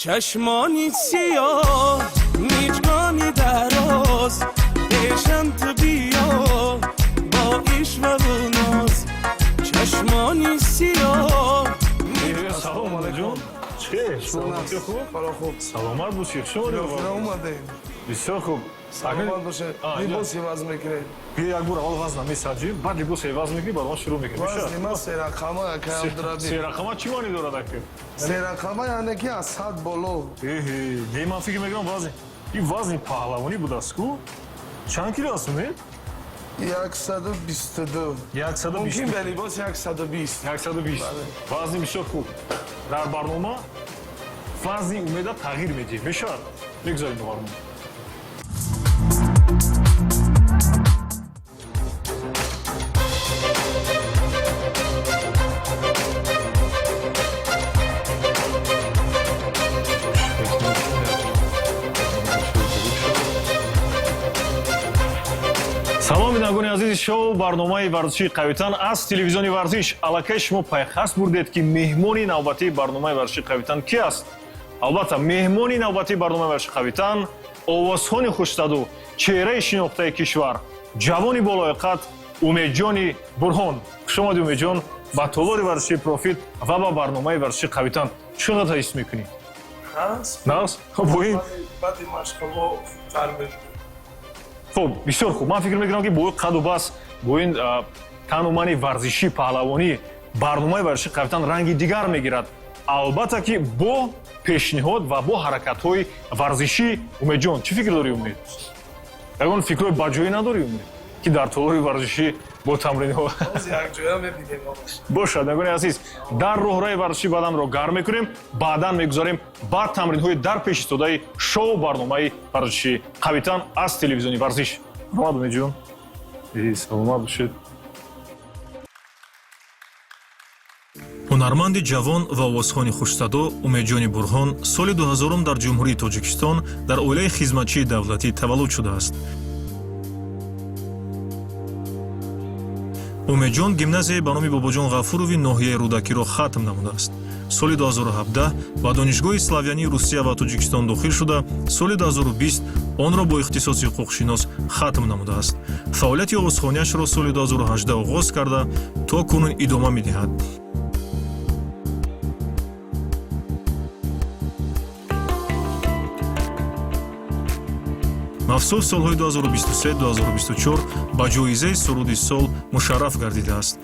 Чашмони сиёҳ, мижгони дароз, пешам ту биё бо ишваву ноз. Чашмони сиёҳ. Салом, Алиҷон. Чӣ? Саломатӣ, хуб? Хеле хуб. Саломат бошӣ. Хуш омадед. Омадем. Бисёр хуб. Саломат бошед. Либос иваз мекунед? Биё, як бор аввал вазна месанҷим, баъд либос иваз мекунӣ, баъд он шурӯъ мекунем. Вазни ман серақама, акай Абдурабӣ. Серақама чӣ маънӣ дорад, ака? Серақама яъне ки аз 100 боло. Эҳе, не, ман фикр мекунам, вазни ин вазни паҳлавонӣ будааст ку. Чанд кило аст, Умед? 122. 120. Мумкин ба либос 120. 120. Вазни бисёр хуб. Дар барнома вазни Умеда тағйир медиҳем. Мешавад? Мегузарем ба барнома. Салом, бинандагони азизи шоу барномаи варзишии «Қавитан» аз телевизиони «Варзиш». Аллакай шумо пайхаст бурдед, ки меҳмони навбатии барномаи варзишии «Қавитан» ки аст. Албатта, меҳмони навбатии барномаи варзишии «Қавитан» овозхони хушсаду чеҳраи шинохтаи кишвар, ҷавони болояқат Умедҷони Бурҳон. Хушомадӣ, Умедҷон, ба толори варзишии «Профит» ва ба барномаи варзишии «Қавитан». Чӣ қадр ҳис мекунӣ? Нағз? Бо ин Баъди машқҳо хубтар мешавад. Хуб, бисёр хуб. Ман фикр мекунам, ки бо ин қаду бас, бо ин тану мани варзишӣ, паҳлавонӣ, барномаи варзиши «Қавитан» ранги дигар мегирад. Албатта ки бо пешниҳод ва бо ҳаракатҳои варзишӣ. Умедҷон, чӣ фикр дорӣ, Умед? Ягон фикрҳои баҷоӣ надорӣ, Умед, ки дар толори варзишӣ бо тамринҳо? Якҷоя мебинем. Бошад, бинандагони азиз, дар роҳраи варзишӣ баданро гарм мекунем, баъдан мегузарем ба тамринҳои дар пеш истодаи шоу барномаи варзишии «Қавитан» аз телевизиони «Варзиш». Марҳамат, Умедҷон. Саломат бошед. Ҳунарманди ҷавон ва овозхони хушсадо Умедҷони Бурҳон соли 2000 дар Ҷумҳурии Тоҷикистон дар оилаи хизматчии давлатӣ таваллуд шудааст. Умедҷон гимназияи ба номи Бобоҷон Ғафурови ноҳияи Рӯдакиро хатм намудааст. Соли 2017 ба Донишгоҳи славянии Русия ва Тоҷикистон дохил шуда, соли 2020 онро бо ихтисоси ҳуқуқшинос хатм намудааст. Фаъолияти овозхонияшро соли 2018 оғоз карда, то кунун идома медиҳад. Мавсуф солҳои 2023-2024 ба ҷоизаи суруди сол мушарраф гардидааст.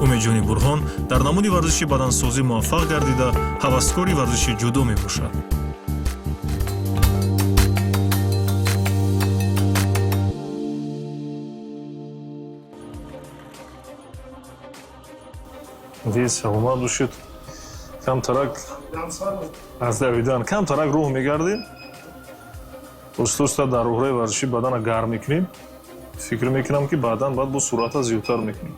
Умедҷони Бурҳон дар намуди варзиши бадансозӣ муваффақ гардида, ҳаваскори варзиши ҷудо мебошад. Саломат бошед. Камтарак аз давидан камтарак рӯҳ мегардем, оста оста дар роҳраи варзишӣ бадана гарм мекунем. Фикр мекунам, ки баъдан баъд бо суръата зиёдтар мекунем.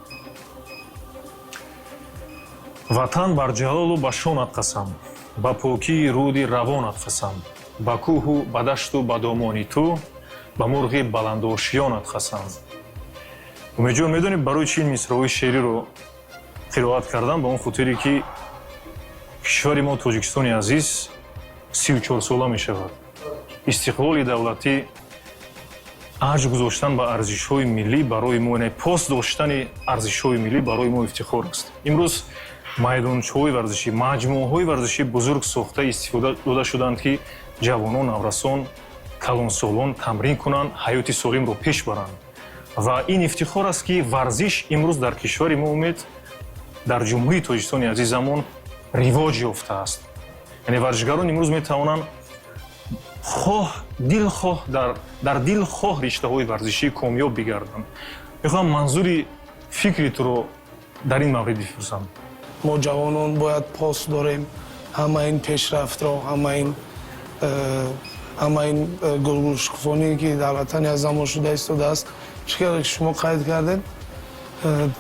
Ватан, бар ҷалолу ба шонат қасам, ба покии руди равонат қасам, ба кӯҳу ба дашту ба домони ту, ба мурғи баландошиёнат қасам. Умедҷон, медонӣ, барои чи ин мисраҳои шеъриро қироат кардам? Ба он хотире ки кишвари мо, Тоҷикистони азиз, 34сола мешавад. Истиқлоли давлатӣ, арҷ гузоштан ба арзишҳои миллӣ барои мо, яъне пос доштани арзишҳои миллӣ барои мо ифтихор аст. Имрӯз майдончаҳои варзишӣ, маҷмӯаҳои варзишӣ бузург сохта истифода дода шуданд, ки ҷавонон, наврасон, калонсолон тамрин кунанд, ҳаёти солимро пеш баранд. Ва ин ифтихор аст, ки варзиш имрӯз дар кишвари мо, Умед, дар Ҷумҳурии Тоҷикистони азизамон ривоҷ ёфтааст. Яъне варзишгарон имрӯз метавонанд хоҳ дилхоҳ дар дилхоҳ риштаҳои варзишӣ комёб бигарданд. Мехоҳам манзури фикри туро дар ин маврид бипурсам. Мо ҷавонон бояд пос дорем ҳама ин пешрафтро, ҳама ин гулгулшукуфоние, ки дар ватани азамон шуда истодааст. Чӣ хеле шумо қайд кардед,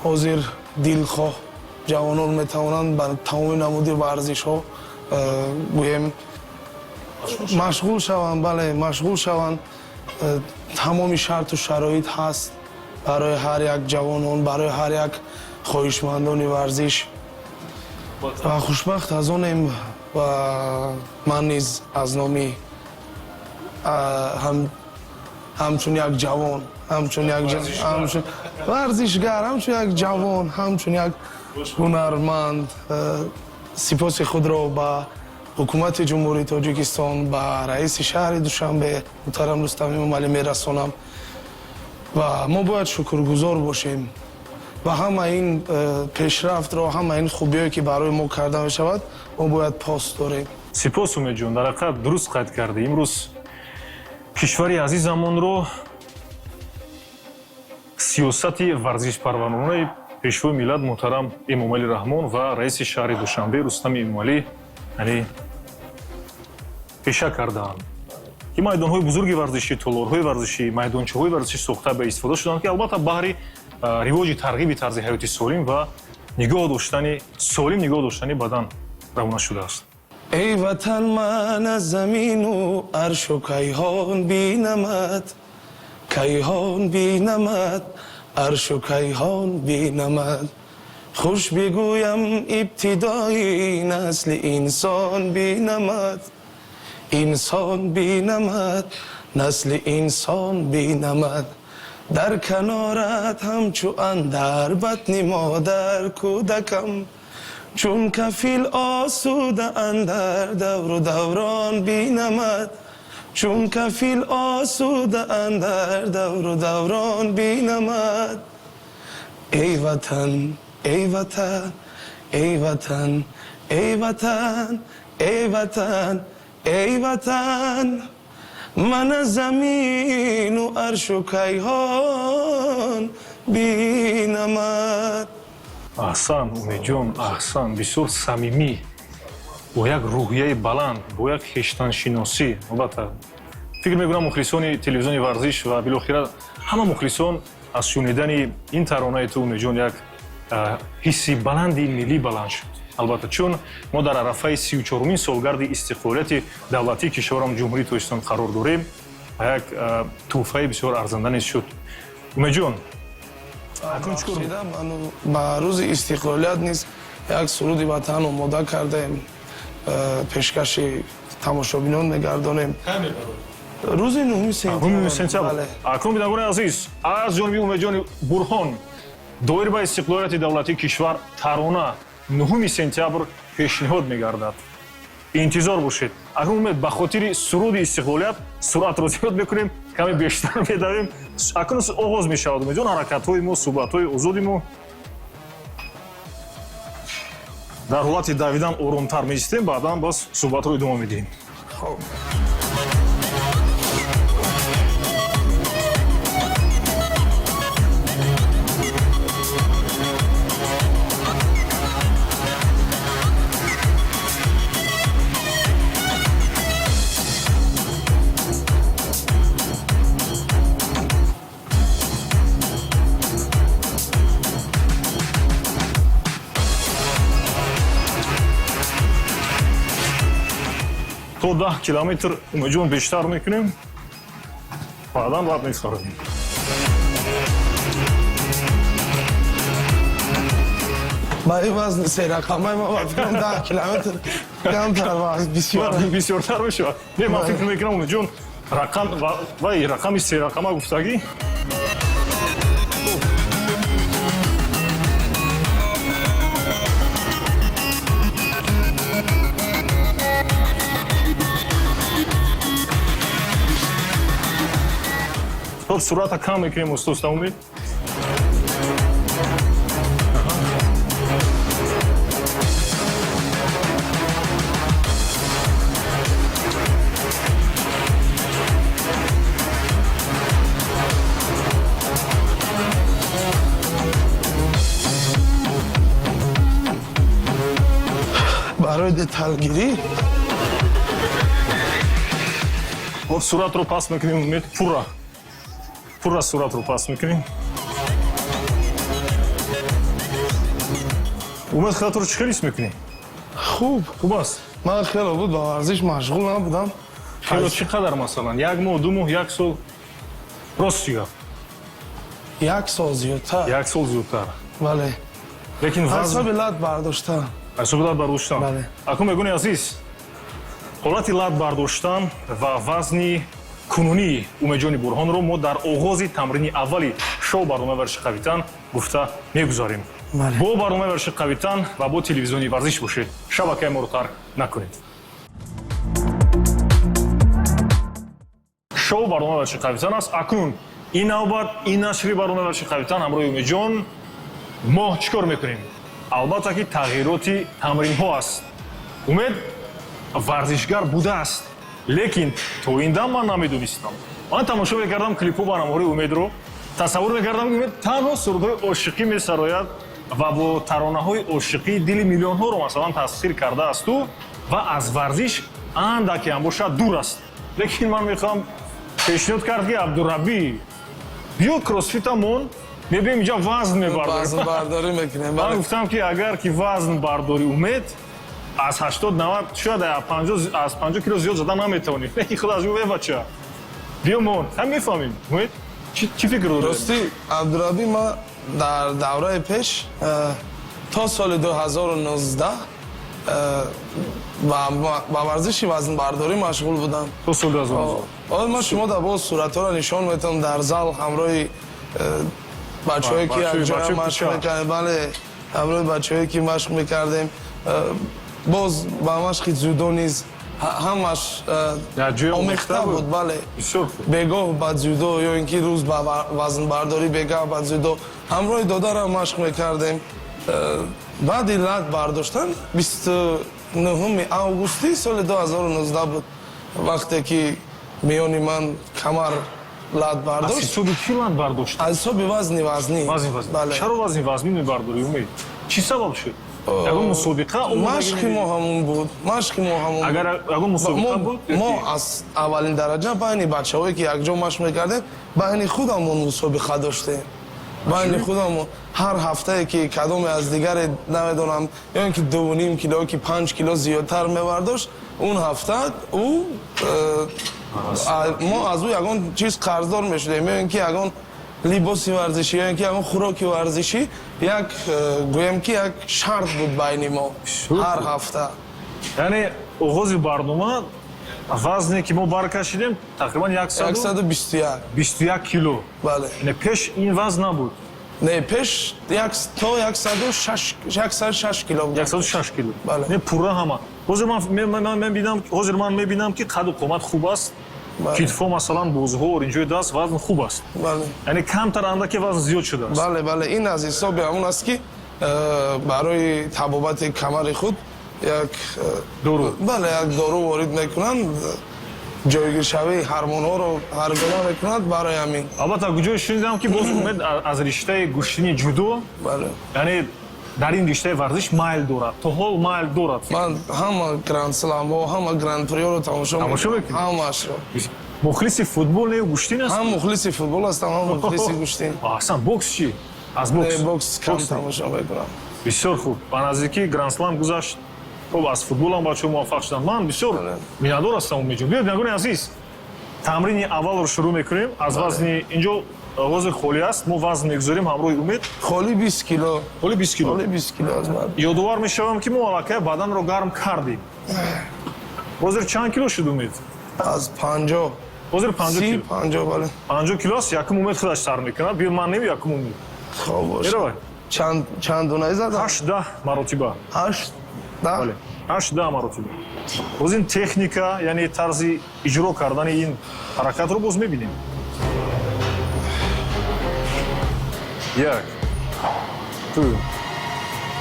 ҳозир дилхоҳ ҷавонон метавонанд ба тамоми намуди варзишҳо гӯем машғул шаванд. Бале, машғул шаванд. Тамоми шарту шароит ҳаст барои ҳар як ҷавонон, барои ҳар як хоҳишмандони варзиш. Ва хушбахт аз онем. Ва ман низ аз номи ҳамчун як ҷавон, ҳамчун як варзишгар, ҳамчун як ҷавон, ҳамчун як ҳунарманд сипоси худро ба ҳукумати Ҷумҳурии Тоҷикистон, ба раиси шаҳри Душанбе муҳтарам Рустам Эмомалӣ мерасонам. Ва мо бояд шукргузор бошем ва ҳама ин пешрафтро, ҳама ин хубиҳое ки барои мо карда мешавад, мо бояд пос дорем. Сипос, Умедҷон, дар ҳақиқат дуруст қайд кардӣ. Имрӯз кишвари азизамонро сиёсати варзишпарваронаи Пешвои миллат муҳтарам Эмомалӣ Раҳмон ва раиси шаҳри Душанбе Рустами Эмомалӣ, яъне, пеша кардаанд, ки майдонҳои бузурги варзишӣ, толорҳои варзишӣ, майдончаҳои варзишӣ сохта ба истифода шуданд, ки албатта баҳри ривоҷи тарғиби тарзи ҳаёти солим ва нигоҳ доштани солим, нигоҳ доштани бадан равона шудааст. Эй Ватан, ман аз замину аршу кайҳон бинамад, кайҳон бинамад, аршу кайҳон бинамад. Хуш бигӯям, ибтидои насли инсон бинамад, инсон бинамад, насли инсон бинамад. Дар канорат ҳамчу андар батни модар кӯдакам, чун кафил осуда андар давру даврон бинамад, чун кафил осуда андар давру даврон бинамад. Эй Ватан, эй Ватан, эй Ватан, эй Ватан, эй Ватан, эй Ватан, ман аз замину аршу кайҳон бинамад. Аҳсан, Умедҷон, аҳсан! Бисёр самимӣ, бо як рӯҳияи баланд, бо як хештаншиносӣ. Албатта, фикр мекунам, мухлисони телевизиони Варзиш ва билохира ҳама мухлисон аз шунидани ин таронаи ту, Умедҷон, як ҳисси баланди миллӣ баланд шуд. Албатта, чун мо дар арафаи 34-умин солгарди истиқлолияти давлатии кишварам, Ҷумҳурии Тоҷикистон, қарор дорем, як тӯҳфаи бисёр арзанда низ шуд. Умедҷон, акнун чӣ кор? Ба рӯзи истиқлолият низ як суруди Ватан омода кардаем, пешкаши тамошобинон мегардонем рӯзи 9 сентябр. Акнун, бинандагони азиз, аз ҷониби Умедҷони Бурҳон доир ба истиқлолияти давлатии кишвар тарона 9 сентябр пешниҳод мегардад. Интизор бошед. Акнун, Умед, ба хотири суруди истиқлолият суръатро зиёд мекунем, каме бештар медавем. Акнун оғоз мешавад, Умедҷон, ҳаракатҳои мо, суҳбатҳои озоди мо. Дар ҳолати давидан оромтар меистем, баъдан боз суҳбатро идома медиҳем. Хоб. То 10 километр, Умедҷон, бештар мекунем, баъдан баъд мефаромем. Ба ин вазни серақамаи ма ба фикрам 10 километр камтар бисёр. Бисёртар мешавад. Не, ман фикр мекунам, Умедҷон, рақам вай рақами серақама гуфтагӣ. Хоб, суръата кам мекунем, устоста, Умед. Барои деталгирӣ. Хоб, суръатро паст мекунем, Умед, пурра пурра суръатро паст мекунем. Умед, худатро чӣ хел ҳис мекунӣ? Хуб. Хуб аст? Ман хеле буд ба варзиш машғул набудам. Хело чӣ қадар, масалан, як моҳ, 2 моҳ, як сол? Рости гап. Як сол зиёдтар. Як сол зиёдтар. Бале. Лекин вазн ҳисоби лат бардошта. Аз ҳисоби лат бардоштан. Бале. Акун, мегӯни азиз, ҳолати лат бардоштан ва вазни кунунии Умедҷони Бурҳонро мо дар оғози тамрини аввали шоу барномаи варзиши қавитан гуфта мегузарем. Бале. Бо барномаи варзиши қавитан ва бо телевизиони варзиш бошед, шабакаи моро тарк накунед. Шоу барномаи варзиши қавитан аст. Акнун ин навбат, ин нашри барномаи варзиши қавитан ҳамроҳи Умедҷон мо чӣ кор мекунем? Албатта ки тағйироти тамринҳо аст. Умед варзишгар будааст, лекин то ин дам ман намедонистам. Ман тамошо мекардам клипҳо ва намоҳои Умедро, тасаввур мекардам, ки Умед танҳо сурудҳои ошиқӣ месарояд ва бо таронаҳои ошиқӣ дили миллионҳоро, масалан, тасхир кардаасту ва аз варзиш андаке ҳам бошад дур аст. Лекин ман мехоҳам пешниҳод кард, ки Абдураббӣ, биё, кроссфитамон мебием, инҷа вазн мебардорем. Вазнбардорӣ мекунем. Ман Бале. гуфтам, ки агар ки вазн бардорӣ, Умед, аз 80, 90, шояд аз 50 кило зиёд зада наметавонӣ. Лекин худ аз ӯ бача биё, мон ҳам мефаҳмем. Умед, чӣ фикр дорӣ? Ростӣ, Абдурабӣ, ман дар давраи пеш то соли 2019 ба варзиши вазнбардорӣ машғул будам. То соли 2019. Ҳоло ман шумо дар боз суратҳоро нишон метавам, дар зал ҳамроҳи бачаҳое ки якҷоя бачаҳои машқ кӯча. мекардем, бале, ҳамроҳи бачаҳое ки машқ мекардем. Боз ба машқи дзюдо низ ҳамаш Дар ҷои омехта омехта буд? буд, бале. Бисёр хуб. Бегоҳ ба дзюдо ё ин ки рӯз ба вазнбардорӣ, бегаҳ ба дзюдо, ҳамроҳи додарам машқ мекардем. Баъди лат бардоштан, 29 августи соли 2019 буд, вақте ки миёни ман камар лат Аз бардошт. ҳисоби чӣ лат бардошт? Аз ҳисоби вазни вазнӣ. Вазни вазнӣ. Бале. Чаро вазни вазнӣ мебардорӣ, Умед? Чӣ сабаб шуд? Ягон мусобиқа Машқи мо ҳамон буд, машқи мо ҳамон. Агар ягон мусобиқа буд? Мо аз аввалин дараҷа байни бачаҳое ки якҷо машқ мекардем, байни худамон мусобиқа доштем, байни худамон ҳар ҳафтае ки кадоме аз дигаре, намедонам, ё ин ки 2,5 кило ё ки 5 кило зиёдтар мебардошт, он ҳафта ӯ мо аз ӯ ягон чиз қарздор мешудем, ё ин ки ягон либоси варзишӣ, ё ин ки ягон хӯроки варзишӣ. Як гӯем ки як шарт буд байни мо ҳар ҳафта. Яъне оғози барнома вазне ки мо баркашидем, тақрибан 121. 121 кило. Бале. Яъне пеш ин вазн набуд? Не, пеш то 106 кило буд. 106 кило. Бале. Не, пурра ҳама. Ҳозир ман мебинам, ҳозир ман мебинам, ки қаду қомат хуб аст. Бале. Китфо, масалан, бозҳо, оринҷои даст, вазн хуб аст. Бале. Яъне камтар андаке вазн зиёд шудааст. Бале, ин аз ҳисоби ҳамон аст, ки барои табобати камари худ як Дору. Бале, як дору ворид мекунанд, ҷойгиршавии ҳармонҳоро ҳаргуна мекунад, барои ҳамин. Албатта, куҷое шунидам, ки боз Умед аз риштаи гӯштини ҷудо, Бале. яъне дар ин риштаи варзиш майл дорад, то ҳол майл дорад. Ман ҳама грандсламҳо, ҳама гран-приҳоро тамошо Тамошо мекунам. мекунӣ? Ҳамаашро. Мухлиси футбол не, гӯштин аст? Ҳам мухлиси футбол ҳастам, ҳам мухлиси гӯштин. Аҳсан, бокс чӣ? Аз бокс? Не, бокс кам Бокс не. тамошо мекунам. Бисёр хуб. Ба наздикӣ грандслам гузашт. Хуб, аз футболам бачаҳо муваффақ шуданд. Ман бисёр миннатдор ҳастам, Умедҷон. Биёед, бинандагони азиз, тамрини аввалро шурӯъ мекунем аз вазни. Инҷо ҳозир холӣ аст, мо вазн мегузорем ҳамроҳи Умед. Холӣ 20 кило. Холӣ 20 кило. Холӣ 20 кило аз ман. Ёдовар мешавам, ки мо аллакай баданро гарм кардем. Ҳозир чанд кило шуд, Умед? Аз 50. Ҳозир 50 30 кило. 50, бале. 50 кило аст. Якум Умед худаш сар мекунад. Биё, ман нем, якум Умед. Хоб, бош. Меравай. Чанд дона задам? Ҳашт, 10 маротиба. Ҳашт, 10. Бале, 8, 10 маротиба. Боз ин техника, яъне тарзи иҷро кардани ин ҳаракатро боз мебинем. Як, ду,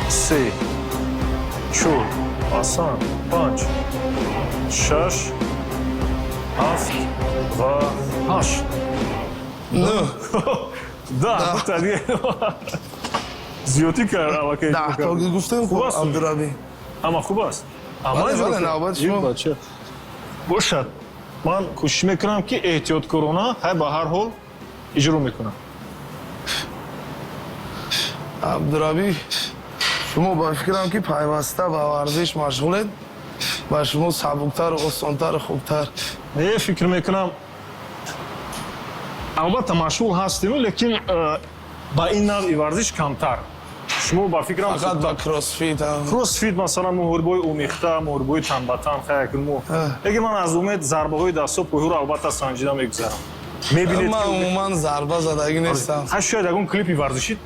се, чор, асан, панҷ, шаш, ҳафт ва ҳашт. Нӯҳ. 10. Зиёдтӣ кард аллакай. 10 то гуфтем. Хуб хуб аст. Абдурабӣ. Ҳама хуб аст. Бале, бале, навбати шумо. Бача бошад, ман кӯшиш мекунам, ки эҳтиёткорона, ҳай, ба ҳар ҳол иҷро мекунам. Абдурабӣ, шумо ба фикрам, ки пайваста ба варзиш машғулед, ба шумо сабуктару осонтару хубтар. Не, фикр мекунам, албатта машғул ҳастем, лекин ба ин навъи варзиш камтар. Шумо ба фикрам Фақат ба кроссфит. Кроссфит, масалан, муҳорибаҳои омехта, муҳорибаҳои тан ба тан. Хай, мо лекин ман аз Умед зарбаҳои дастҳо, пойҳоро албатта санҷида мегузарам. Мебинед. Ман умуман зарба задагӣ нестам. Ха, шояд ягон клипи варзишӣ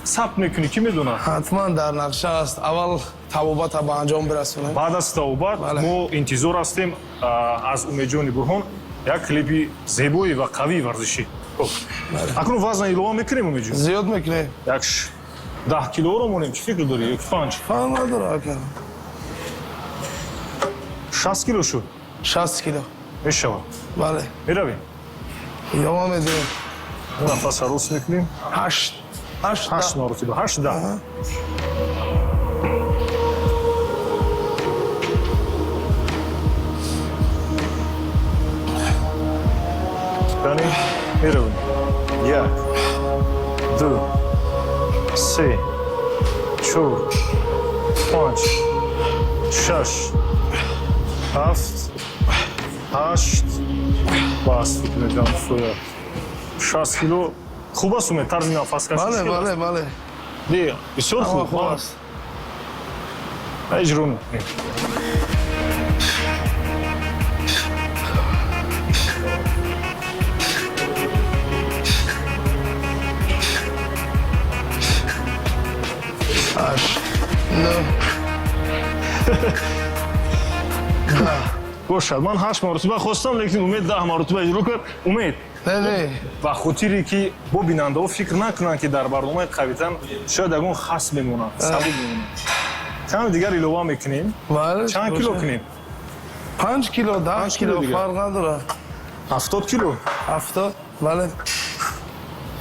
сабт мекунӣ, кӣ медонад? Ҳатман дар нақша аст, аввал табобата ба анҷом бирасонем. Баъд аз табобат мо интизор ҳастем аз Умедҷони Бурҳон як клипи зебои ва қавии варзишӣ. Акнун вазна илова мекунем, Умедҷон? Зиёд мекунем. Як 10 килоро монем, чӣ фикр дорӣ, ё 5? Фарқ надорад, ака. 60 кило шуд. 60 кило. Мешавад. Бале. Меравем. Идома медиҳем. Нафаса рост мекунем. Ҳашт. Ҳашт. Ҳашт маротиба, ҳашт, 10. Яъне меравем: як, ду, се, чор, панҷ, шаш, ҳафт, ҳашт. Бас, фикр мекунам, кифоя. 60 кило хуб аст, Умед, тарзи нафаскашӣ? Бале, бале, бале. Не, бисёр хуб. Хуб аст. Иҷро мекунем. Ҳашт, нӯҳ, 10. Бошад, ман ҳашт маротиба хостам, лекин Умед 10 маротиба иҷро кард. Умед, Не, не. Ба хотире ки бо бинандаҳо фикр накунанд, ки дар барномаи қавитан шояд ягон хас мемонад, сабук мемонад, каме дигар илова мекунем. Чанд кило кунем? 5 кило, 10 кило, фарқ надорад. 70 кило? 70, бале,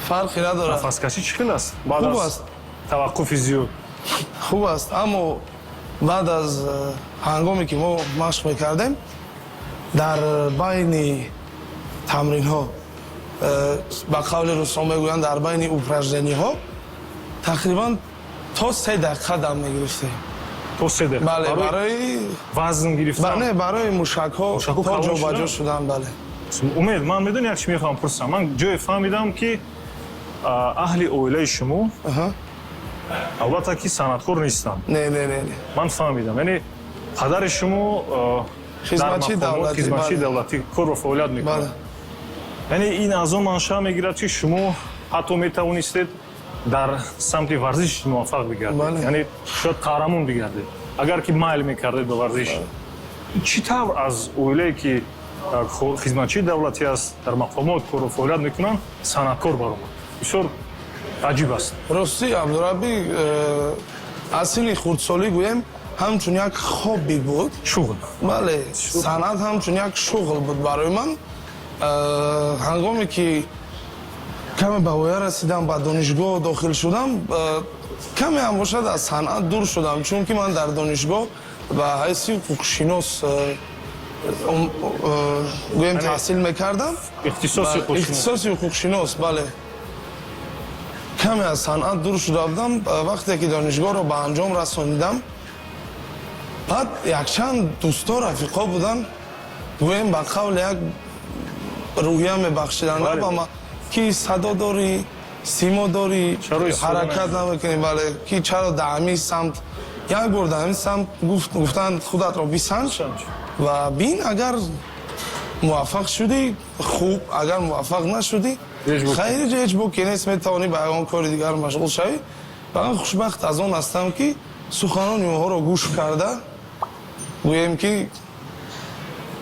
фарқе надорад. Нафаскашӣ чӣ хел аст баъд Хуб аз аст. таваққуфи зиёд? Хуб аст, аммо баъд аз ҳангоме ки мо машқ мекардем, дар байни тамринҳо, ба қавли русҳо мегӯянд, дар байни упражнение ҳо тақрибан то 3 дақиқа дам мегирифтем. То 3 дақиқа? Бале, барои вазн гирифтан? Не, барои мушакҳо Мушакҳо то калон ҷобаҷо шудан? шудан, бале. Умед, ман медонӣ, як чӣ мехоҳам пурсам. Ман ҷое фаҳмидам, ки аҳли оилаи шумо албатта ки санъаткор нестанд. Не, не, не, не. Ман фаҳмидам, яъне падари шумо Хизматчии дар мақомот, давлатӣ, хизматчии бале. давлатӣ корро фаъолият мекунад. Бале. Яъне ин аз он маншаъ мегирад, ки шумо ҳатто метавонистед дар самти варзиш муваффақ бигардед. Бале. Яъне шояд қаҳрамон бигардед, агар ки майл мекардед ба варзиш. Чӣ тавр аз оилае ки хизматчии давлатӣ аст, дар мақомот корро фаъолият мекунанд, санъаткор баромад? Бисёр аҷиб аст. Ростӣ, Абдураббӣ, аз синни хурдсолӣ гӯем, ҳамчун як хобби буд. Шуғл. Бале, санъат ҳамчун як шуғл буд барои ман. Ҳангоме ки каме ба воя расидам, ба донишгоҳ дохил шудам, каме ҳам бошад, аз санъат дур шудам, чунки ман дар донишгоҳ ба ҳайси ҳуқуқшинос гӯем таҳсил мекардам. Ихтисоси ҳуқуқшинос. Ихтисоси ҳуқуқшинос, бале. Каме аз санъат дур шуда будам. Вақте ки донишгоҳро ба анҷом расонидам, баъд якчанд дӯсто, рафиқо буданд, гӯем, ба қавли як рӯҳия мебахшиданд ба ман, ки садо дорӣ, симо дорӣ, Чаро истифода ҳаракат намекунӣ, бале, ки чаро дар ҳамин самт, як бор дар ҳамин самт гуфтанд, худатро бисанҷ ва бин, агар муваффақ шудӣ, хуб, агар муваффақ нашудӣ, Ҳеҷ боке. хайр, ҳеҷ боке нест, метавонӣ ба ягон кори дигар машғул шавӣ. Ва ман хушбахт аз он ҳастам, ки суханони онҳоро гӯш карда, гӯем ки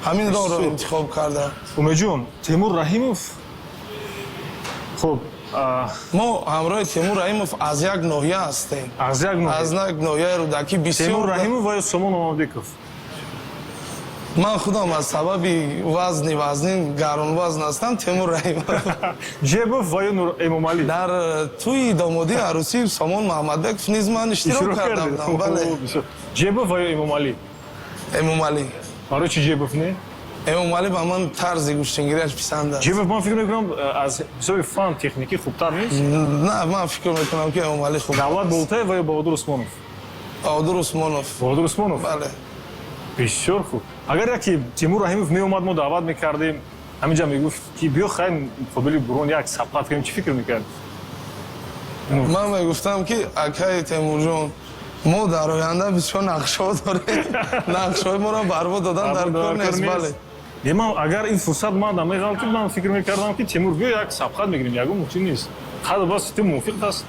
ҳамин роҳро Бисёр. интихоб карда. Умедҷон, Темур Раҳимов, хуб, Мо ҳамроҳи Темур Раҳимов аз як ноҳия ҳастем. Аз як ноҳия. Аз як ноҳияи Рӯдакӣ, бисёр. Темур Раҳимов ва ё Сомон Мамадбеков? Ман худам аз сабаби вазни вазнин гаронвазн ҳастам, Темур Раҳимов. Ҷебов ва ё Эмомалӣ? Дар тӯи домодии арӯсии Сомон Маҳмадбеков низ ман иштирок карда будам, бале. Ҷебов ва ё Эмомалӣ? Эмомалӣ. Барои чӣ Ҷебов не? Эмомалӣ ба ман тарзи гӯштингириаш писанд аст. Ҷебов, ман фикр мекунам, аз ҳисоби фан техникӣ хубтар нест? На, ман фикр мекунам, ки Эмомалӣ хуб. Давлат Болтаев ва ё Баҳодур Усмонов? Баҳодур Усмонов. Баҳодур Усмонов. Бале. Бисёр хуб. Агар яке Тимур Раҳимов меомад, мо даъват мекардем, ҳаминҷа мегуфт, ки биё, хайр, муқобили Бурон як сабқат кунем, чӣ фикр мекард? Ман мегуфтам, ки акаи Темурҷон, мо дар оянда бисёр нақшҳо дорем, нақшҳои моро барбод додан дар кор нест, бале. Не, ман агар ин фурсат ман меғалтид, ман фикр мекардам, ки Темур, биё, як сабқат мегирем, ягон мушкил нест, қад бас ту мувофиқ аст.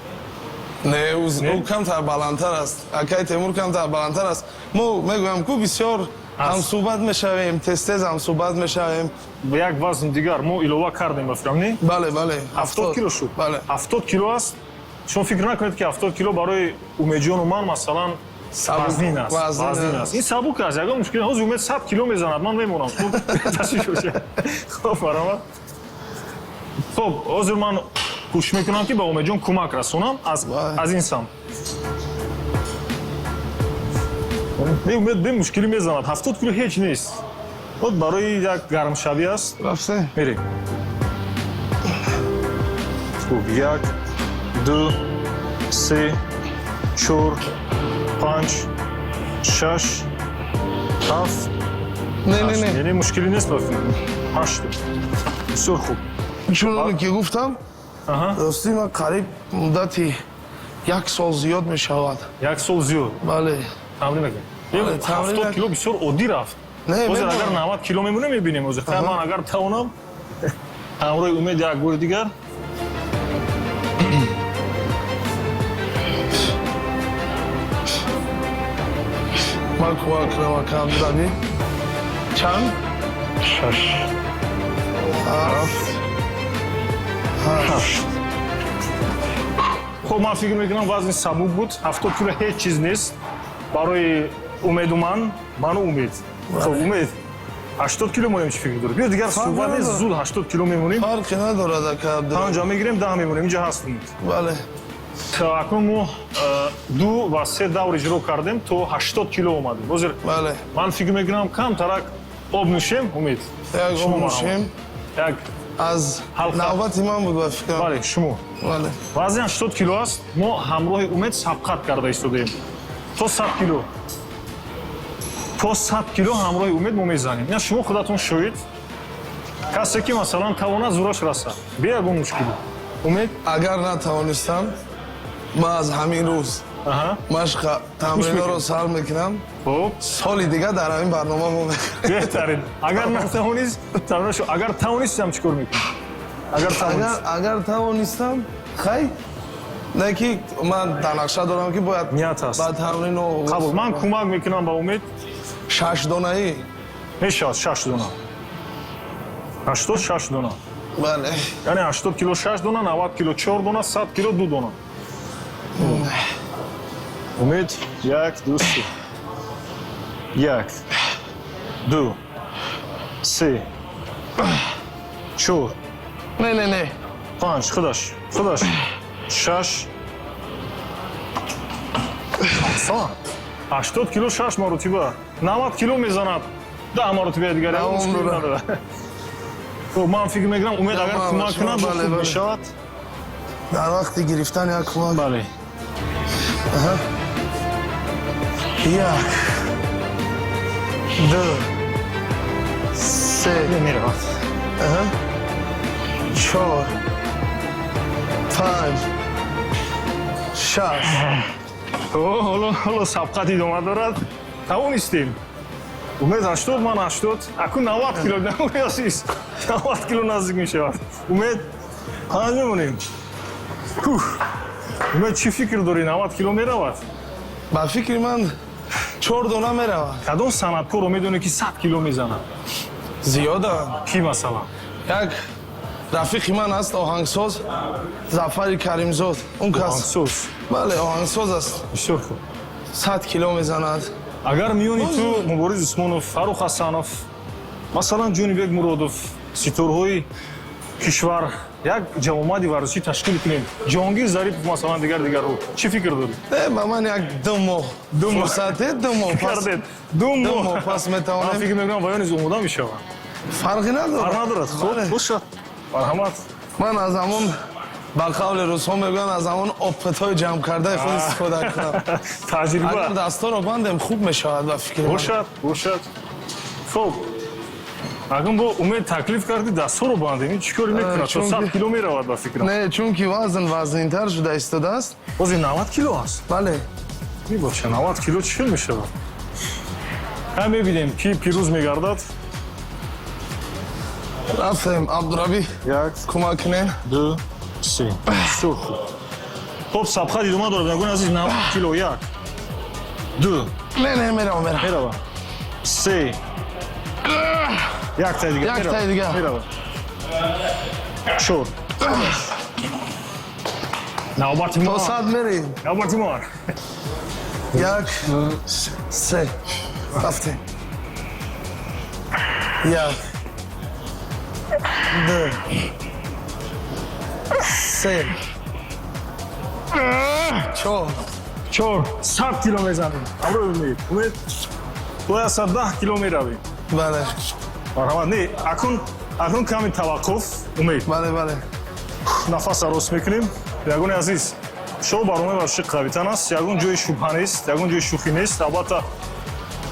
Не, ӯ камтар баландтар аст, акаи Темур камтар баландтар аст. Мо мегӯям ку, бисёр ҳамсӯҳбат мешавем, тез тез ҳамсӯҳбат мешавем. Ба як вазн дигар мо илова кардем, ба фикрам, не? Бале, бале. 70 кило шуд. Бале. 70 кило аст. Шумо фикр накунед, ки 70 кило барои Умедҷону ман, масалан, вазнин аст, вазнин аст. Ин сабук аст, ягон мушкил. Ҳозир Умед 100 кило мезанад, ман мемонам. Хоб, марҳамат. Хоб, ҳозир ман кӯшиш мекунам, ки ба Умедҷон кӯмак расонам аз ин самт. Умед бе мушкилӣ мезанад, 70 кило ҳеҷ нест, вот барои як гармшавӣ аст. Рафте. Мерем. Хуб, як, ду, се, чор, панҷ, шаш, ҳафт. Не, не, не. Не, мушкилӣ нест, ба фикр. Ҳашт, бисёр хуб. Чуноне ки гуфтам, ростӣ, ман қариб муддати як сол зиёд мешавад. Як сол зиёд? Бале. Тамрин накард. 70 кило бисёр оддӣ рафт. Ҳозир агар 90 кило мемонем, мебинем. Ҳозир ман агар тавонам ҳамроҳи Умед як бори дигар. Ман кӯмак кунам, ака Абдураби. Чанд? Шаш. Ҳафт, ҳашт. Хуб, ман фикр мекунам, вазни сабук буд. 70 кило ҳеҷ чиз нест барои Умеду ман, ману Умед. Хуб, Умед, 80 кило монем, чӣ фикр дорӣ? Биё, дигар суҳбат нест, зуд 80 кило мемонем. Фарқи надорад, ака Абдураби. Панҷа мегирем, 10 мемонем, инҷа ҳаст, Умед. Бале. Акнун мо ду ва се давр иҷро кардем, то 80 кило омадем ҳозир. Бале. Ман фикр мекунам, камтарак об нӯшем, Умед. Як об нӯшем. Як аз навбати ман буд, ба фикрам. Бале, шумо. Бале. Вазни 80 кило аст, мо ҳамроҳи Умед сабқат карда истодаем то 100 кило. То 100 кило ҳамроҳи Умед мо мезанем. Ина шумо худатон шоҳид. Касе ки, масалан, тавонад, зӯраш расад, бе ягон мушкилӣ. Умед. Агар натавонистам, ман аз ҳамин рӯз машқа, тамриноро сар мекунам. Хуб. Соли дигар дар ҳамин барнома мо мекунем. Беҳтарин. Агар натавонист, тамриношо, агар тавонистам, чӣ кор мекунӣ? Агар тавонист. Агар тавонистам, хай, не ки ман дар нақша дорам, ки бояд ният аст. Ба тамрино. Қабул, ман кӯмак мекунам ба Умед. Шаш донаӣ. Мешавад шаш дона. 80, шаш дона. Бале. Яъне 80 кило шаш дона, 90 кило чор дона, 100 кило ду дона. Умед, як, ду, се, як, ду, се, чор. Не, не, не. Панҷ, худаш, худаш, шаш. Аҳсан, 80 кило шаш маротиба, 90 кило мезанад 10 маротибаи дигар, ягон мушкилӣ надорад. Хуб, ман фикр мекунам, Умед агар кӯмак кунад, хуб мешавад. Дар вақти гирифтан як кӯмак. Бале. Як, ду, се. Меравад. Чор, панҷ, шаш. Ҳоло, ҳоло сабқат идома дорад. Тавонистем. Умед 80, ман 80, акун 90 кило азиз, 90 кило наздик мешавад. Умед, панҷ мемонем. Умед, чӣ фикр дорӣ, 90 кило меравад? Ба фикри ман, чор дона меравад. Кадом санъаткорро медонӣ, ки 100 кило мезанад? Зиёданд. Кӣ, масалан? Як рафиқи ман аст, оҳангсоз, Зафари Каримзод, он кас. Оҳангсоз? Бале, оҳангсоз аст. Бисёр хуб. 100 кило мезанад. Агар миёни ту Мубориз Усмонов, Фаррух Ҳасанов, масалан, Ҷонибек Муродов, ситорҳои кишвар, як ҷамъомади варзишӣ ташкил кунем, Ҷоҳонгир Зарипов, масалан, дигар дигарҳо, чӣ фикр дорӣ? Э, ба ман як 2 моҳ фурсате, 2 моҳ пас. Кардед, 2 моҳ. 2 моҳ пас метавонем. Ман фикр мекунам, ваё низ омода мешаванд. Фарқи надорад. Фарқ надорад. Хуб бошад, марҳамат. Ман аз ҳамон, ба қавли русҳо мегӯянд, аз ҳамон опыт ҳои ҷамъкардаи худ истифода кунам. Таҷриба. Агар дастҳоро бандем, хуб мешавад, ба фикри ман. Бошад, бошад. Хуб. Акун бо Умед таклиф карди, дастҳоро бандем, ин чӣ коре мекунад? То 100 кило меравад, ба фикрам. Не, чунки вазн вазнинтар шуда истодааст. Бози 90 кило аст. Бале. Мебошад, 90 кило чӣ хел мешавад? Ҳа, мебинем, ки пирӯз мегардад. Рафтем, Абдурабӣ. Як. Кӯмак кунем. Ду, се. Бисёр хуб. Хоб, сабқат идома дорад, бинандагони азиз. 90 кило. Як, ду. Не, не, меравам, меравам. Мерава. Се, яктаи дига. Яктаи дига. Мерава. Чор. Навбати То мо. 100 мерем. Навбати мо. Як, се, рафтем. Як, ду, се, чор. Чор. 100 кило мезанем ҳамроҳи Умед. Умед, то 110 кило меравем. Бале. Марҳамат. Не, акун ками таваққуф, Умед. Бале, бале. Нафаса рост мекунем. Ягони азиз, шоу барномаи варзиши қавитан аст. Ягон ҷои шубҳа нест, ягон ҷои шӯхӣ нест. Албатта,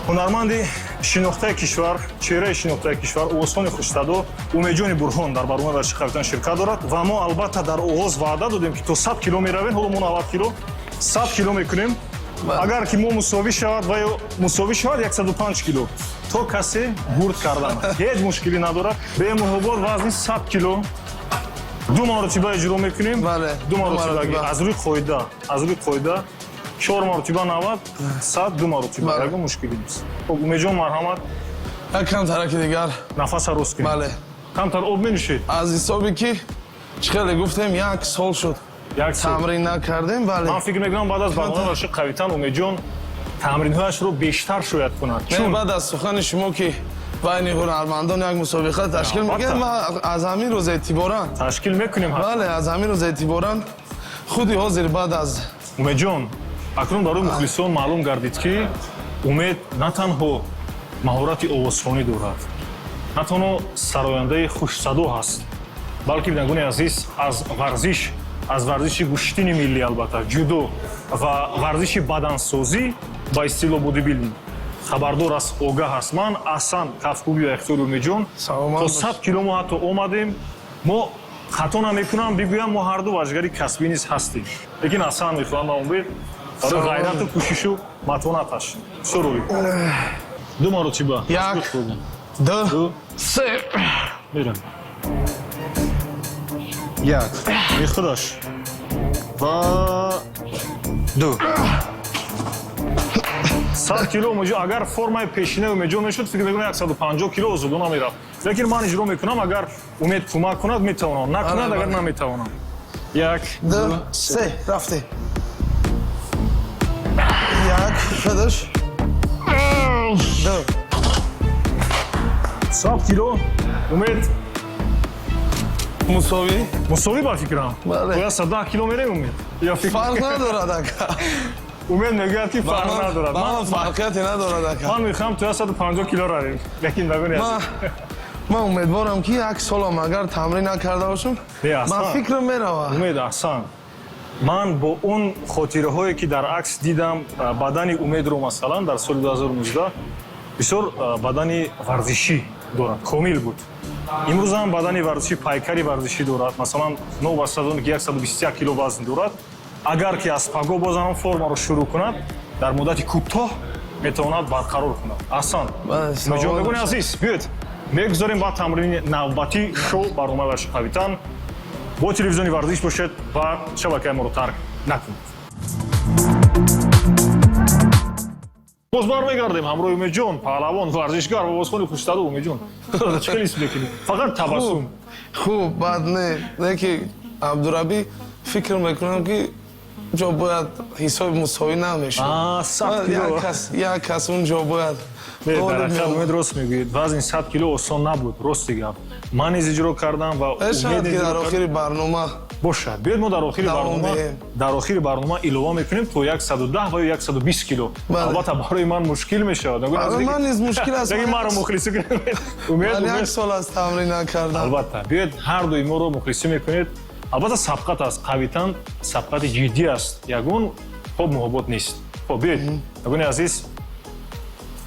ҳунарманди шинохтаи кишвар, чеҳраи шинохтаи кишвар, овозхони хушсадо Умедҷони Бурҳон дар барномаи варзиши қавитан ширкат дорад ва мо, албатта, дар оғоз ваъда додем, ки то 100 кило меравем. Ҳоло мо 90 кило, 100 кило мекунем. Агар ки мо мусовӣ шавад ва ё мусовӣ шавад, 105 кило, то касе бурд кардан ҳеҷ мушкилӣ надорад. Бемуҳобот вазни 100 кило ду маротиба иҷро мекунем. Бале, ду ду маротиба. маротиба. Аз рӯи қоида чор маротиба 90, 100, ду маротиба. Ягон мушкилӣ нест. Хоб, Умедҷон, марҳамат. Як кам тараки дигар. Нафаса рост кунем. Бале. Камтар об менӯшед. Аз ҳисоби ки чӣ хеле гуфтем, як сол шуд Як сол. тамрин накардем, бале. Ман фикр мекунам, баъд аз барномаи варзиши қавитан Умедҷон тамринҳояшро бештар шояд кунад. Не, чун баъд аз сухани шумо, ки байни ҳунармандон як мусобиқа ташкил Албатта. мекард, ман аз ҳамин рӯз эътиборан Ташкил мекунем ҳатман. Бале, аз ҳамин рӯз эътиборан, худи ҳозир, баъд аз Умедҷон, акнун барои мухлисон маълум гардид, ки Умед на танҳо маҳорати овозхонӣ дорад, на танҳо сарояндаи хушсадо ҳаст, балки, бинандагони азиз, аз варзиши гӯштини миллӣ, албатта ҷудо ва варзиши бадансозӣ, ба истилоҳ бодибилдинг, хабардор аст, огаҳ аст. Ман аҳсан, кафкӯби ва ихтиёри Умедҷон. Саломат То бош. 100 кило мо ҳатто омадем. Мо хато намекунам бигӯям, мо ҳарду варзишгари касбӣ низ ҳастем, лекин аҳсан мехоҳам ба Умед барои Саломат. ғайрату кӯшишу матонаташ. Бисёр олӣ. Ду маротиба. Як. Ду. Ду. Се. Мерам. Як. Мехудаш ва ду. 100 кило Умедҷон. Агар формаи пешинаи Умедҷон мешуд, фикр мекунам, 150 кило озодона мерафт, лекин ман иҷро мекунам. Агар Умед кӯмак кунад, метавонам, накунад, Бале, агар бале. наметавонам. Як. Ду, се, рафтем. Як, худаш, ду. 100 кило, Умед. Мусовӣ. Мусовӣ, ба фикрам. Бале. Бояд 110 кило мерем, Умед, ё фикр Фарқ надорад, ака. Умед мегӯяд, ки фарқ надорад. Ба ман фарқияте надорад, ака. Ман мехоҳам то 150 кило равем, лекин нагуни. Ман умедворам, ки як солам агар тамрин накарда бошам, Не, ба аслан. фикрам меравад. Умед, аҳсан. Ман бо он хотираҳое, ки дар акс дидам бадани Умедро, масалан, дар соли 2019 бисёр бадани варзишӣ дорад, комил буд. Имрӯз ҳам бадани варзишӣ, пайкари варзишӣ дорад. Масалан, новобаста аз он ки 121 кило вазн дорад, агар ки аз паго боз ҳамон формаро шурӯъ кунад, дар муддати кӯтоҳ метавонад барқарор кунад. Аҳсан. Бале, саломат Меҷонбегони бошед. азиз, биёед, мегузорем ба тамрини навбатӣ. Шоу барномаи варзиши қавитан, бо телевизиони Варзиш бошед ва шабакаи моро тарк накунед. Боз бармегардем ҳамроҳи Умедҷон, паҳлавон, варзишгар ва овозхони хушсадо. Умедҷон, чӣ хел ҳис мекунӣ? Фақат табассум. Хуб, баъд не ки, Абдурабӣ, фикр мекунам, ки ҷо бояд ҳисоби мусовӣ намешуд. А, 100 кило. Як кас он ҷо бояд Не, ғолиб дар ҳақиқат, меомад. Умед, рост мегӯед, вазни 100 кило осон набуд. Рости гап, ман низ иҷро кардам ва Шояд Умед ки иҷро дар кард. охири барнома Бошад, биёед, мо дар охири давом барнома диҳем. Дар охири барнома илова мекунем то 110 ва ё 120 кило. Бале. Албатта, барои ман мушкил мешавад. Барои ман низ мушкил аст. Лекин маро мухлисӣ кунед, Умед. Ман як Умед сол аст тамрин накардам. Албатта, биёед, ҳар дуи моро мухлисӣ мекунед. Албатта, сабқат аст, қавитан сабқати ҷиддӣ аст, ягон хоб муҳобот нест. Хоб, биёед, ягони азиз,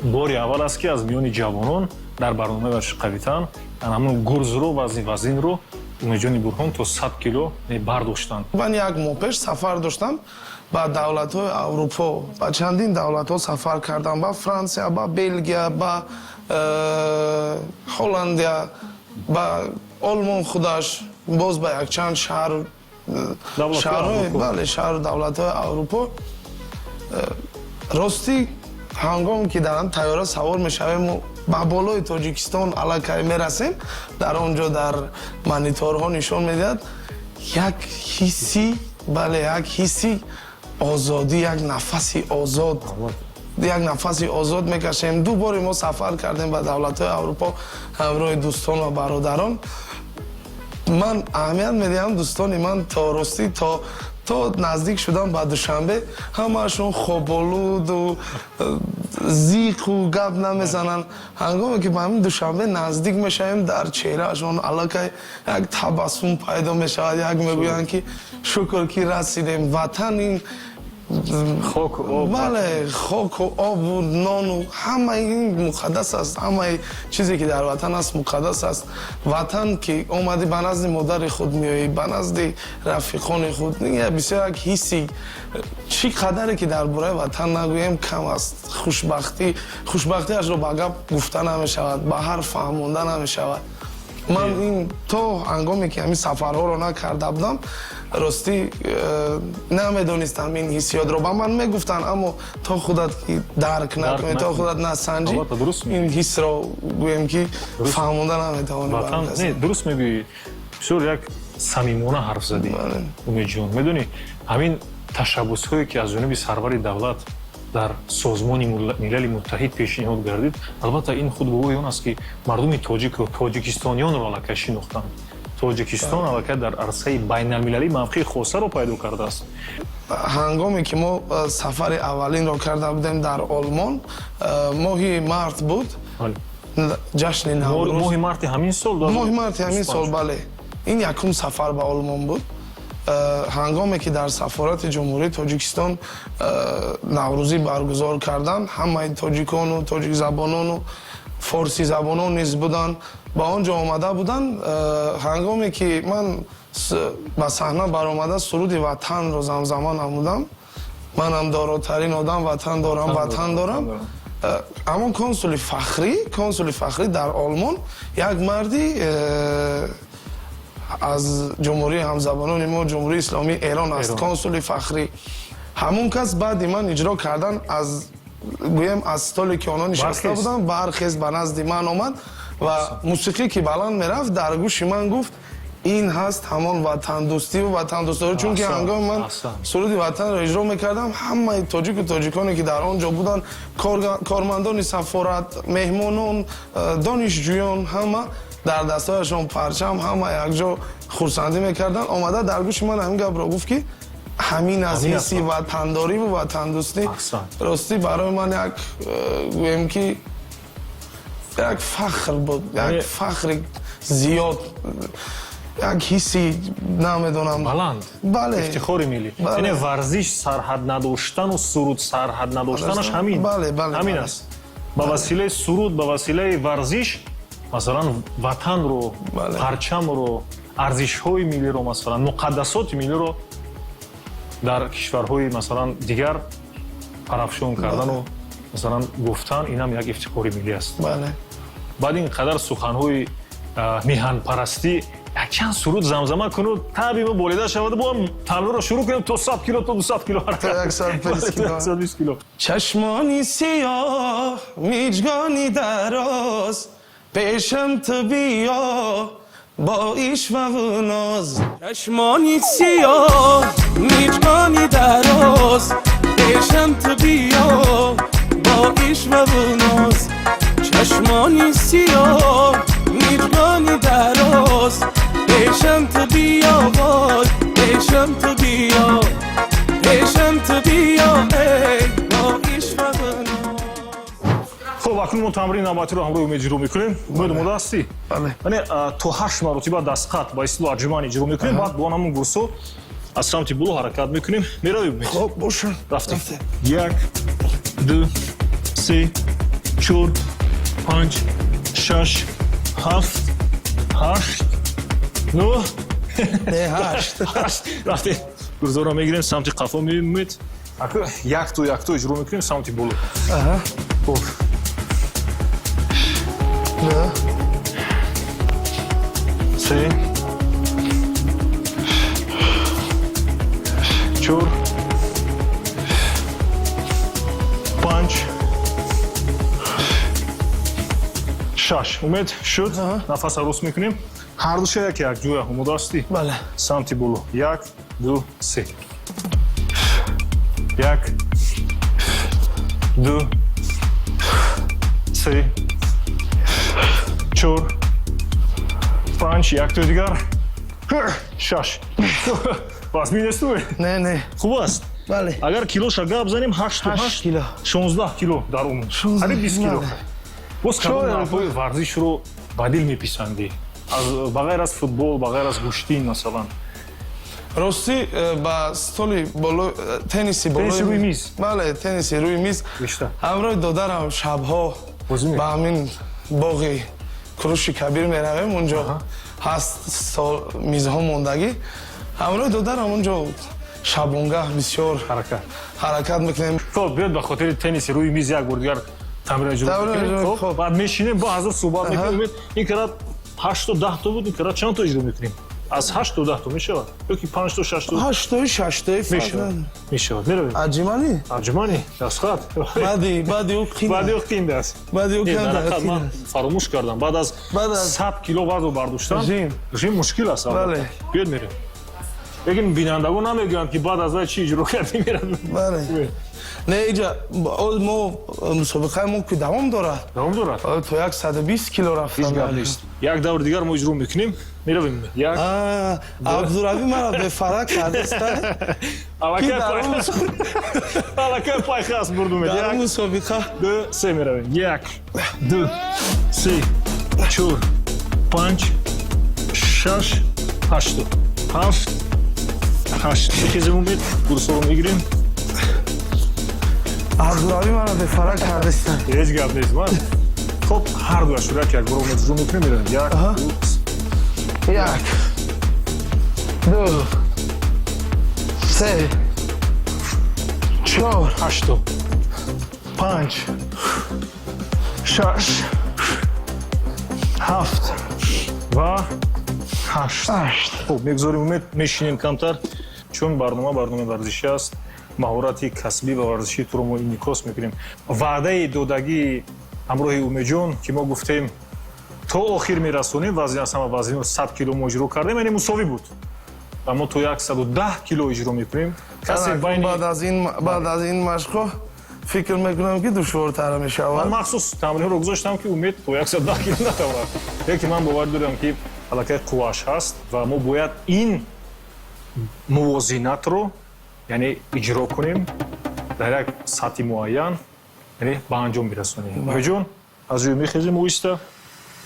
бори аввал аст, ки аз миёни ҷавонон Дар барномаи варзиши қавитан ҳамун гурзро, вазни вазинро Умедҷони Бурҳон то 100 кило бардоштанд. Ман як моҳ пеш сафар доштам ба давлатҳои Аврупо, ба чандин давлатҳо сафар кардам: ба Франсия, ба Белгия, ба Холландия, ба Олмон худаш, боз ба якчанд шаҳр, бале, шаҳру давлатҳои Аврупо. Ростӣ, ҳангоме ки дар тайёра савор мешавему ба болои Тоҷикистон аллакай мерасем, дар он ҷо дар мониторҳо нишон медиҳад, як ҳисси, бале, як ҳисси озодӣ, як нафаси озод, як нафаси озод мекашем. Ду бори мо сафар кардем ба давлатҳои Аврупо ҳамроҳи дӯстон ва бародарон. Ман аҳамият медиҳам, дӯстони ман то ростӣ то наздик шудан ба Душанбе ҳамаашон хоболуду зиқу гап намезананд. Ҳангоме ки ба ҳамин Душанбе наздик мешавем, дар чеҳраашон аллакай як табассум пайдо мешавад, як мегӯянд, ки шукр, ки расидем, ватан ин хоку об. Бале, хоку обу нону ҳамаи ин муқаддас аст. Ҳамаи чизе, ки дар ватан аст, муқаддас аст. Ватан ки омадӣ, ба назди модари худ меоӣ, ба назди рафиқони худ. Бисёр як ҳисси, чӣ қадаре ки дар бораи ватан нагӯем, кам аст. Хушбахтӣ, хушбахтиашро ба гап гуфта намешавад, ба ҳарф фаҳмонда намешавад. Ман ин то ҳангоме ки ҳамин сафарҳоро накарда будам, ростӣ, намедонистам ин ҳиссиётро. Ба ман мегуфтанд, аммо то худат ки дарк накунӣ, то худат насанҷӣ, ин ҳиссро, гӯем, ки фаҳмонда наметавонӣ. Не, дуруст мегӯӣ, бисёр як самимона ҳарф задӣ, Умедҷон. Медонӣ, ҳамин ташаббусҳое, ки аз ҷониби сарвари давлат дар Созмони Милали Муттаҳид пешниҳод гардид, албатта, ин худ гувоҳи он аст, ки мардуми тоҷикро, тоҷикистониёнро аллакай шинохтанд. Тоҷикистон аллакай дар арсаи байналмилалӣ мавқеи хосаро пайдо кардааст. Ҳангоме ки мо сафари аввалинро карда будем дар Олмон, моҳи март буд, ҷашни Наврӯз. Моҳи марти ҳамин сол? Моҳи марти ҳамин сол, бале. Ин якум сафар ба Олмон буд. Ҳангоме ки дар сафорати Ҷумҳурии Тоҷикистон наврӯзӣ баргузор карданд, ҳамаи тоҷикону тоҷикзабонону форсизабонон низ буданд, ба он ҷо омада буданд. Ҳангоме ки ман ба саҳна баромада, суруди ватанро замзама намудам, манам доротарин одам, ватан дорам, ватан дорам, ҳамон консули фахрӣ, консули фахрӣ дар Олмон, як марди аз ҷумҳурии ҳамзабонони мо, Ҷумҳурии Исломии Эрон аст, консули фахрӣ, ҳамон кас баъди ман иҷро кардан аз, гӯем, аз столе, ки онҳо нишаста буданд, бархест, ба назди ман омад ва мусиқӣ ки баланд мерафт, дар гӯши ман гуфт: «Ин ҳаст ҳамон ватандӯстиву ватандӯстдорӣ». Чунки ҳангоми ман суруди ватанро иҷро мекардам, ҳамаи тоҷику тоҷиконе, ки дар он ҷо буданд, кормандони сафорат, меҳмонон, донишҷӯён, ҳама дар дастҳояшон парчам, ҳама якҷо хурсандӣ мекарданд. Омада дар гӯши ман ҳамин гапро гуфт, ки ҳамин аз ҳисси ватандориву ватандӯстӣ. Ростӣ, барои ман як, гӯем, ки як фахр буд, як фахри зиёд, як ҳисси, намедонам. Баланд. Бале. Ифтихори миллӣ. Яъне варзиш сарҳад надоштану суруд сарҳад надоштанаш ҳамин ҳамин аст. Ба василаи суруд, ба василаи варзиш, масалан, ватанро, парчамро, арзишҳои миллиро, масалан, муқаддасоти миллиро дар кишварҳои, масалан, дигар парафшон кардану, масалан, гуфтан, инам як ифтихори миллӣ аст. Баъд ин қадар суханҳои миҳанпарастӣ, якчанд суруд замзама куну, таби мо болида шавад, бо тамринро шурӯъ кунем, то 100 кило, то 200 кило. 120 кило. Чашмони сиёҳ, миҷгони дароз, пешам ту биё бо ишваву ноз. Чашмони сиёҳ, миҷгони дароз, пешам ту биё бо ишваву ноз. Чашмони сиёҳ, миҷгони дароз, пешам ту биё, вой, пешам ту биё, пешам ту биё, эй, бо ишваву ноз. Хуб, акнун мо тамрини навбатиро ҳамроҳи Умед иҷро мекунем. Умед, омода ҳастӣ? Бале. Яъне то ҳашт маротиба дастқат, ба истилоҳ отжимание, иҷро мекунем, баъд бо ҳамон гурсо аз самти боло ҳаракат мекунем. Меравем, Умед? Хоб, боша. Рафтем. Як, ду, се, чор, панҷ, Шаш, ҳафт, ҳашт, нӯҳ. Не, ҳашт. Ҳашт. Рафтем, гурзоро мегирем, самти қафо меоем. Якто якто иҷро мекунем самти боло. Хуб. Ду. Се, чор, панҷ, шаш. Умед, шуд. Нафаса рост мекунем, ҳардуша як якҷоя. Омода ҳастӣ? Бале. Самти боло. Як, ду, се. Як, ду, се, чор, панҷ. Яктои дигар. Шаш. Вазмин несту? Не, не. Хуб аст. Бале. Агар килоша гап занем, ҳашту ҳашт ҳашт кило. 16 кило дар умум. 16. Қариб 20 кило. Бале. Боз кадом Шояд. навъҳои варзишро ба дил меписандӣ, аз ба ғайр аз футбол, ба ғайр аз гӯштин, масалан? Ростӣ, ба столи боло, тенниси болои Тенниси рӯи миз. Бале, тенниси рӯи миз. Бештар. Ҳамроҳи додарам шабҳо бозӣ мекунӣ? Ба ҳамин боғи Куруши Кабир меравем. Унҷо ҳаст стол, мизҳо мондагӣ. Ҳамроҳи додарам унҷо шабонгаҳ бисёр ҳаракат ҳаракат мекунем. Хоб, биёд, ба хотири тенниси рӯи миз як бор дигар тамрин иҷро тамрин мекунем. иҷро, хоб, хоб. Баъд мешинем, бо ҳазор суҳбат мекунем. Умед, ин карат ҳашту 10 то буд, ин карат чанд то иҷро мекунем? Аз ҳашт то 10 то мешавад ё ки панҷто, шашто? Ҳаштои, шаштои, фарқ Мешавад. надорад. Мешавад, меравем. Аҷиманӣ. Арҷуманӣ, дастхат. Баъди ӯ қин. Баъди ӯ қинд аст. Баъди ӯ Не, дар камтар ҳақиқат қин ман аст. фаромӯш кардам. Баъд аз Баъд аз 100 кило вазн бардоштан жим. Жим мушкил аст, албатта. Бале. Биёд, мерем, лекин бинандагон намегӯянд, ки баъд аз вай чӣ иҷро кардӣ, мерад. Бале, не, иҷа мо мусобиқаи мо ки давом дорад. Давом дорад. То 120 кило Ҳеҷ рафтам. гап нест, як даври дигар мо иҷро мекунем, меравем. Як. Абдуравӣ мара бефарқ кардааст, ки дар он Аллакай пайхас бурд, Умед. дар он Як, мусобиқа. ду, се, меравем. Як, ду, се, чор, панҷ, шаш, ҳашту ҳафт, ҳашт. Мехезем, Умед, гурсоро мегирем. Абдуравӣ мара бефарқ кардааст. Ҳеҷ гап нест. Ман хоб, ҳар дуяш як як бор, Умед, иҷро мекунем, меравем. Як, ду, се. Як, ду, се, чор. Ҳашту панҷ, шаш, ҳафт ва ҳашт. Ҳашт. Хуб, мегузорем, Умед, мешинем камтар, чун барнома барномаи варзишӣ аст. Маҳорати касбӣ ва варзишии туро мо инъикос мекунем. Ваъдаи додагии ҳамроҳи Умедҷон, ки мо гуфтем, то охир мерасонем, вазни аз ҳама вазниро 100 кило мо иҷро кардем, яъне мусовӣ буд, ва мо то 110 кило иҷро мекунем. Касе байни Баъд аз ин машқҳо фикр мекунам, ки душвортар Ман мешавад. махсус тамринҳоро гузоштам, ки Умед то 110 кило натавонад, лекин ман бовар дорам, ки аллакай қуввааш ҳаст ва мо бояд ин мувозинатро, яъне, иҷро кунем дар як сатҳи муайян, яъне ба анҷом бирасонем. Умедҷон, аз ҷой мехезем, оҳиста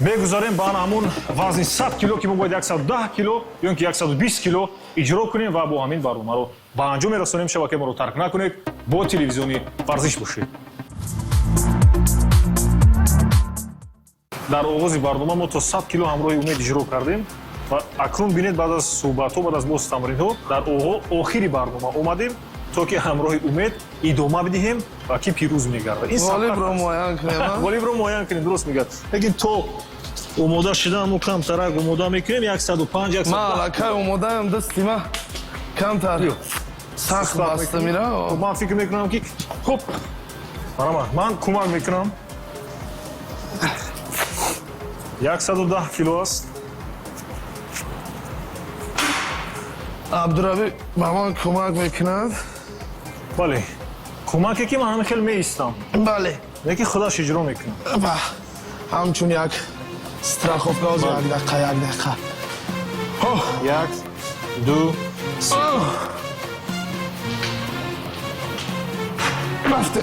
мегузарем ба ҳамон вазни 100 кило, ки мо бояд 110 кило ё ин ки 120 кило иҷро кунем ва бо ҳамин барномаро ба анҷом мерасонем. Шабакаи моро тарк накунед, бо телевизиони «Варзиш» бошед. Дар оғози барнома мо то 100 кило ҳамроҳи Умед иҷро кардем ва акнун бинед, баъд аз суҳбатҳо, баъд аз боз тамринҳо, дар охири барнома омадем, то ки ҳамроҳи Умед идома бидиҳем ва ки пирӯз мегардад. Ин ғолибро сабқат аст. Муайян кунем, а? Ғолибро муайян кунем, дуруст мегӯяд, лекин то омода шудан мо камтарак омода мекунем. 105, Ман аллакай омодаям, дасти ма камтар сахт баста мера. Ман фикр мекунам, ки хуб, марама, ман кӯмак мекунам. 110 кило аст. Абдуравӣ ба ман кӯмак мекунад. Бале, кӯмаке, ки ман ҳамин хел меистам, бале лекин худаш иҷро мекунад. Ба ҳамчун як страховка ҳозир як дақиқа, як дақиқа. Як, ду, се. Рафте.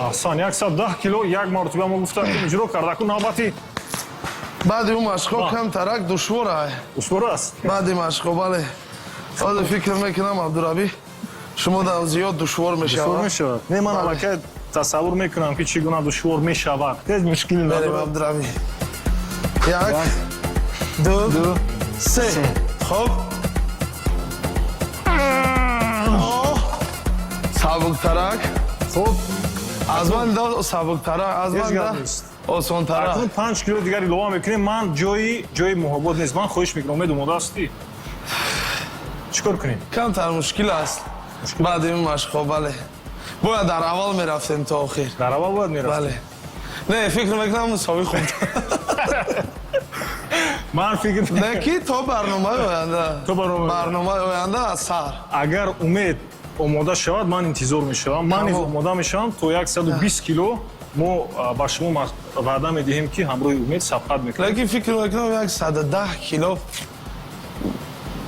Аҳсан, 110 кило як маротиба мо гуфтам, ки иҷро кард. Акун навбати Баъди ӯ машқҳо камтарак душвор ай. Душвор аст. Баъди машқҳо, бале. Ҳозир фикр мекунам, Абдуравӣ Шумо дар зиёд душвор Душвор мешавад. Мешавад, не? Ман аллакай тасаввур мекунам, ки чӣ гуна душвор мешавад, ҳеҷ мушкиле Берем. надорад. Абдуравӣ, як, ду, се. Хоб. Оҳ, сабуктарак. Хуб. Аз ман да сабуктарак, аз Ҳеҷ ман гап да нест. осонтарак. Акнун 5 кило дигар илова мекунем. Ман ҷои муҳобот нест, ман хоҳиш мекунам. Умед, омода ҳастӣ? Чӣ кор кунем? Камтар мушкил аст баъди ин машқҳо, бале. Бояд дар аввал мерафтем то охир. Дар аввал бояд мерафтем. Бале, не, фикр мекунам, мусовӣ хуб. Ман фикр Не, ки то барномаи оянда. То барномаи оянда. Барномаи оянда аз сар. Агар Умед омода шавад, ман интизор мешавам, ман низ Тамом. омода мешавам. То 120 кило мо ба шумо ваъда медиҳем, ки ҳамроҳи Умед сабқат мекунем. Лекин фикр мекунам, 110 кило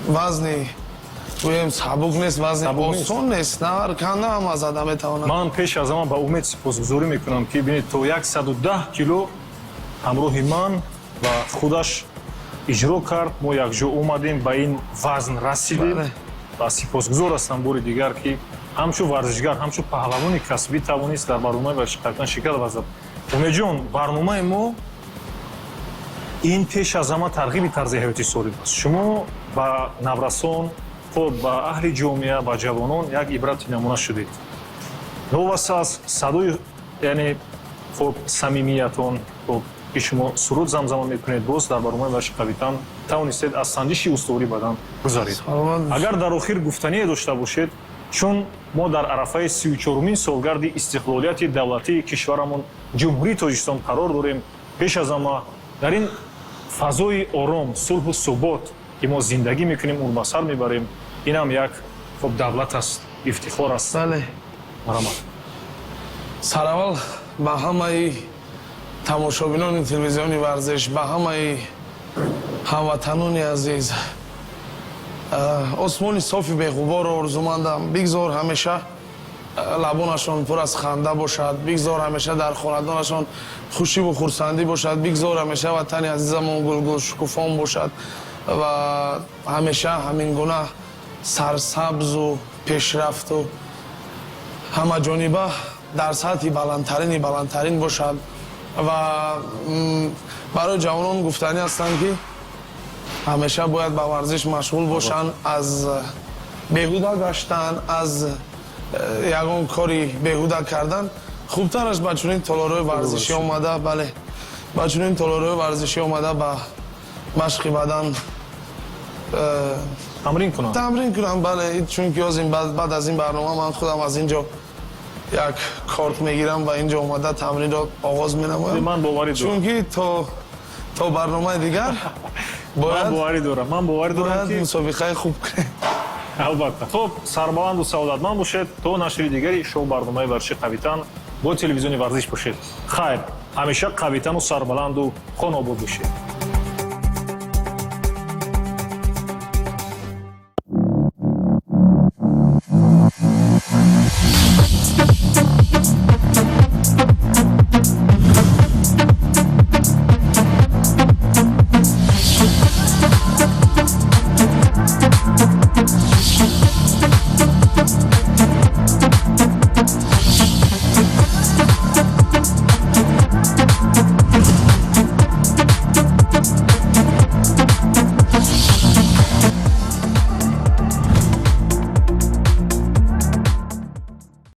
вазни, гӯем, сабук нест, вазни Сабук нест. осон нест, на ҳар кан, на ҳама зада метавонад. Ман пеш аз ҳама ба Умед сипосгузорӣ мекунам, ки бинед, то 110 кило ҳамроҳи ман ва худаш иҷро кард. Мо якҷо омадем, ба ин вазн расидем. Ва сипосгузор ҳастам бори дигар, ки ҳамчун варзишгар, ҳамчун паҳлавони касбӣ тавонист дар барномаи варзиши қавитан ширкат варзад. Умедҷон, барномаи мо ин пеш аз ҳама тарғиби тарзи ҳаёти солим аст. Шумо ба наврасон, хуб, ба аҳли ҷомеа, ба ҷавонон як ибрати намуна шудед. Новобаста аз садои, яъне, хуб, самимиятон, хуб, ки шумо суруд замзама мекунед, боз дар барномаи варзиши қавитан тавонистед аз санҷиши устувории бадан гузаред. Саломат бошед. Агар дар охир гуфтание дошта бошед, чун мо дар арафаи 34-умин солгарди истиқлолияти давлатии кишварамон, Ҷумҳурии Тоҷикистон, қарор дорем, пеш аз ҳама дар ин фазои ором, сулҳу субот, ки мо зиндагӣ мекунем, умр ба сар мебарем, инам як, хуб, давлат аст, ифтихор аст. Бале. Марҳамат. Сараввал ба ҳамаи тамошобинони телевизиони варзиш, ба ҳамаи ҳамватанони азиз осмони софи беғуборро орзумандам. Бигзор ҳамеша лабонашон пур аз ханда бошад, бигзор ҳамеша дар хонадонашон хушиву хурсандӣ бошад, бигзор ҳамеша ватани азизамон гулгул шукуфон бошад ва ҳамеша ҳамин гуна сарсабзу пешрафту ҳамаҷониба дар сатҳи баландтарини баландтарин бошад. Ва барои ҷавонон гуфтанӣ ҳастанд, ки ҳамеша бояд ба варзиш машғул бошанд, аз беҳуда гаштан, аз ягон кори беҳуда кардан хубтараш ба чунин толорҳои варзишӣ омада, бале, ба чунин толорҳои варзишӣ омада, ба машқи бадан тамрин кунанд. Тамрин кунам, бале, чунки ҳозир баъд аз ин барнома ман худам аз ин ҷо як корт мегирам ва инҷо омада тамринро оғоз менамоям. Ман боварӣ дорам. Чунки то барномаи дигар Ман бояд боварӣ дорам, ман боварӣ дорам, бояд ки мусобиқаи хуб кунем. Албатта. Хуб, сарбаланду саодатманд бошед. То нашри дигари шоу барномаи варзиши қавитан бо телевизиони варзиш бошед. Хайр, ҳамеша қавитану сарбаланду хонобод бошед.